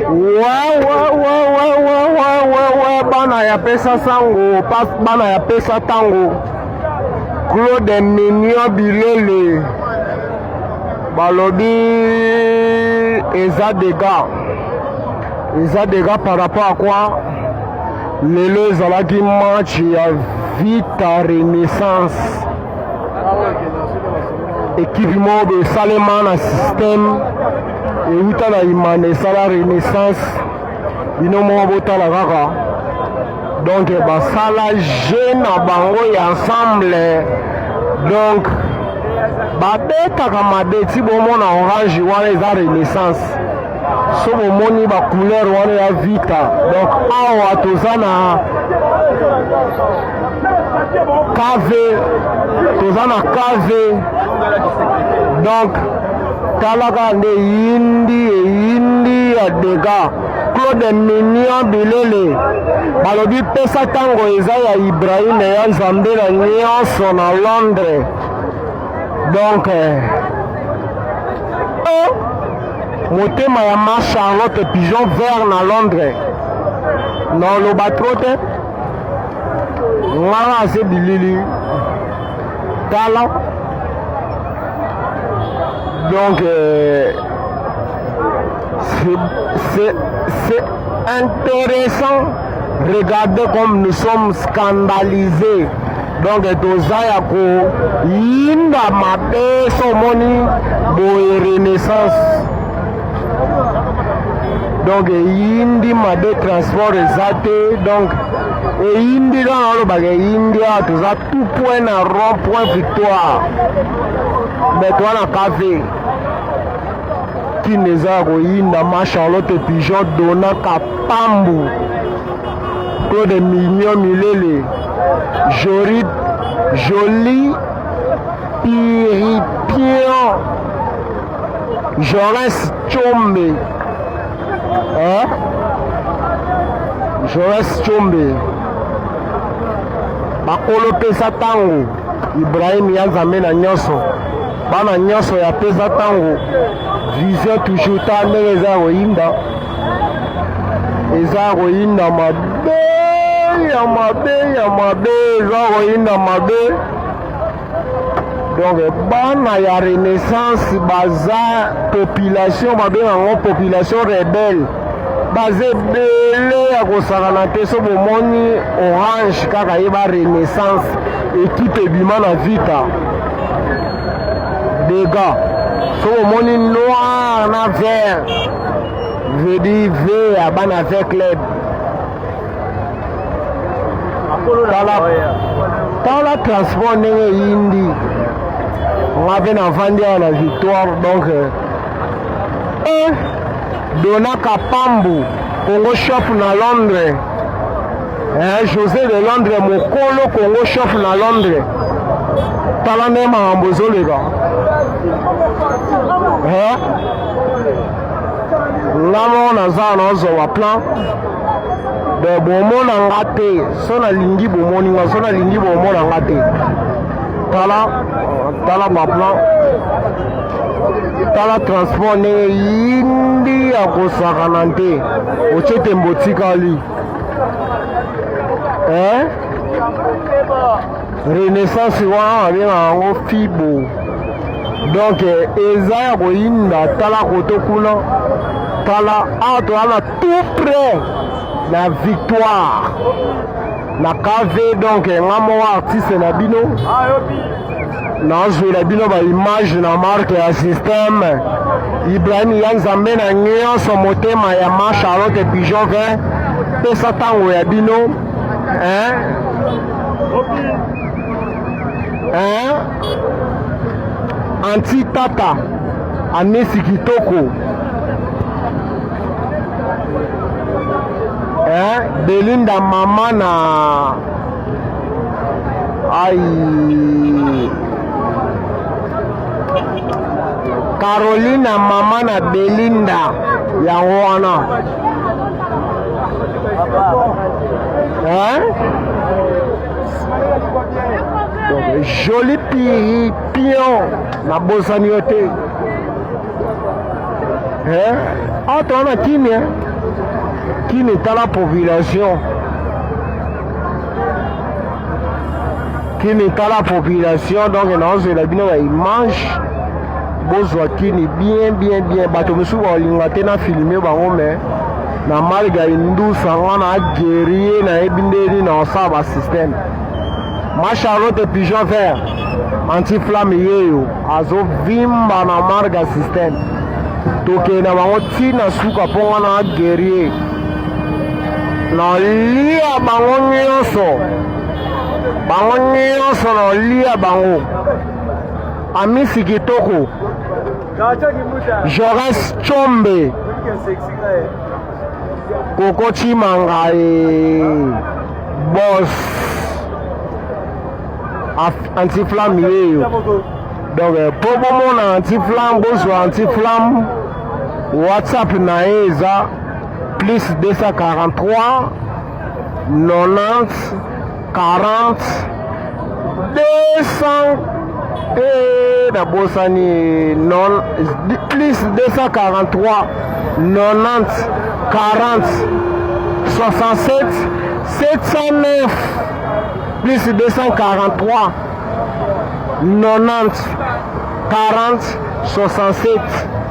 Wewewewewewewe, bana ya pesa sango, bana ya pesa tango, Claude Mignon Bilele balobi eza dégâts, eza dégâts par rapport à quoi? Lelo ezalaki match ya Vita Renaissance, ekipe moko boye esalema na système euta na imana, esala Renaissance. Bino moko botala kaka. Donc basala jeu na bango ya ensemble, donc babetaka mabe ti bomona orange wana eza Renaissance. So bomoni bacouleur wana ya Vita. Donc awa toza na KV, toza na KV. Donc tala kaka nde eyindi, eyindi ya dega. Claude Mignon Bilele balobi pesa ntango eza ya Ibrahim ya Nzambe na nyonso na Londres. Donc motema ya ma Charlotte Pigeon Vert na Londres, na oloba trop te, ngaka ase bilili. Tala, donc c'est intéressant. Regardez comme nous sommes scandalisés. Donc toza ya koyinda mabe. So omoni boye Renaissance, donc eyindi mabe, transport eza te. Donc eyindi kaka, olobaka eyindi. Awa toza tout point na rond point Victoire, mais toza na KV. Kini eza ya koyinda. Ma Charlotte Pigeon, Dona Kapambu, Claude Mignon Milele, Jori Joli Piripion, Jaurès Chombe, hein? Jaurès Chombe, bakolo pesa ntango, Ibrahim ya Nzambe na nyonso, bana nyonso ya pesa ntango, vision toujours. Ta ndenge eza ya koyinda, eza ya koyinda mabe, ya mabe, ya mabe, eza koyinda mabe. Donc bana ya Renaissance baza population, babenga yango population rebelle, baza ebele ya kosakana te. So bomoni orange kaka, yeba Renaissance, ekipe ebima na Vita. Dega so bomoni noir na vert, veut dire V ya bana V Club. Tala, tala transport ndenge eyindi. Nga mpe navandi awa na Victoire. Donc Dona Kapambu, Congo Shop na Londres, José de Londres, mokolo Congo Shop na Londres. Tala nde makambo ezoleka, eh? Nga moko naza nazwa baplan de bomona nga te. So nalingi bomoni nga, so nalingi bomona nga te. Tala, tala baplan, tala transport ndenge yindi ya kosakana te. Otie tembo otikali, eh? Renaissance wana babengaka yango fibo. Donc eza ya koyinda. Tala koto kuna, tala awa, toza na tout près na Victoire na KV. Donc nga moko artiste na bino nazwela bino baimage na marque ya système, Ibrahim ya Nzambe na nyonso, motema ya ma Charlotte Pigeon 20, pesa ntango ya bino, hein? Hein? Anti tata Amisi kitoko, hein? Belinda mama na ai Carolina, mama na Belinda, yango wana, hein? Donc joli piri pion, nabosani yo te, hein? Awa toza na kimia. Kini tala population. Kini tala population donc naozela bino ba image bozwa kini bien bien bien bato mosusu bakolinga te na filme bango mais na malga indusa nga na guerrier nayebi nde nini naosala ba système ma charlotte pigeon vert anti-flamme yeyo azovimba na marga système tokende na bango ti na suka mpo nga na guerrier nalia bango nyonso bango nyonso nalia bango amisi kitoko Jaurès Tshombe Koko Chimanga e boss anti-flamme yeyo donc mpo euh, bomona anti-flamme bozwa anti-flamme whatsapp na ye eza plus 243 90 40 200 eh, nabosani non plus 243 90 40 67 709 plus 243 90 40 67.